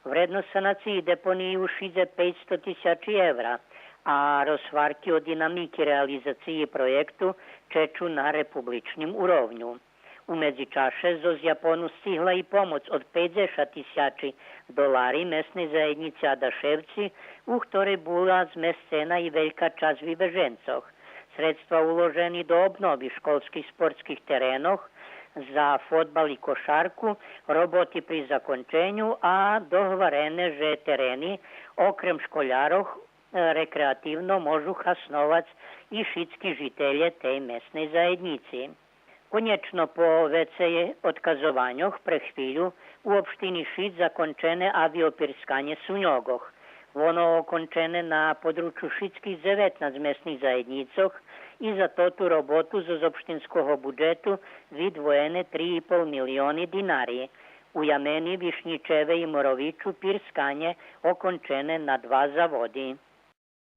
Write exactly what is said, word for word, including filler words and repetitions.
Вредносц санациї депониї ушидзе пейцсто тисячи евра, а розгварки о динамики реализациї проєкту чечу на републичним уровню. У медзичаше зоз Япону сцигла и помоц од пейдзешат тисячи долари Месней заєднїци Адашевци, у хторей була змесцена и велька часц вибеженцох. Средства уложени до обнови школских спортских теренох за фодбал и кошарку, роботи при законченю, а догварене же терени, окрем школярох, е, рекреативно можу хасновац и шицки жителє тей месней заєднїци. Конєчно, по вецей одказованьох, пре хвилю у општини Шиц закончене авиопирсканє суньогох. Воно окончене на подручу шицких дзеветнац месних заєднїцох и за тоту роботу зоз општинского буджету видвоєне три и пол милиони динари. У Ямени, Вишнїчеве и Моровичу пирсканє окончене на два заводи.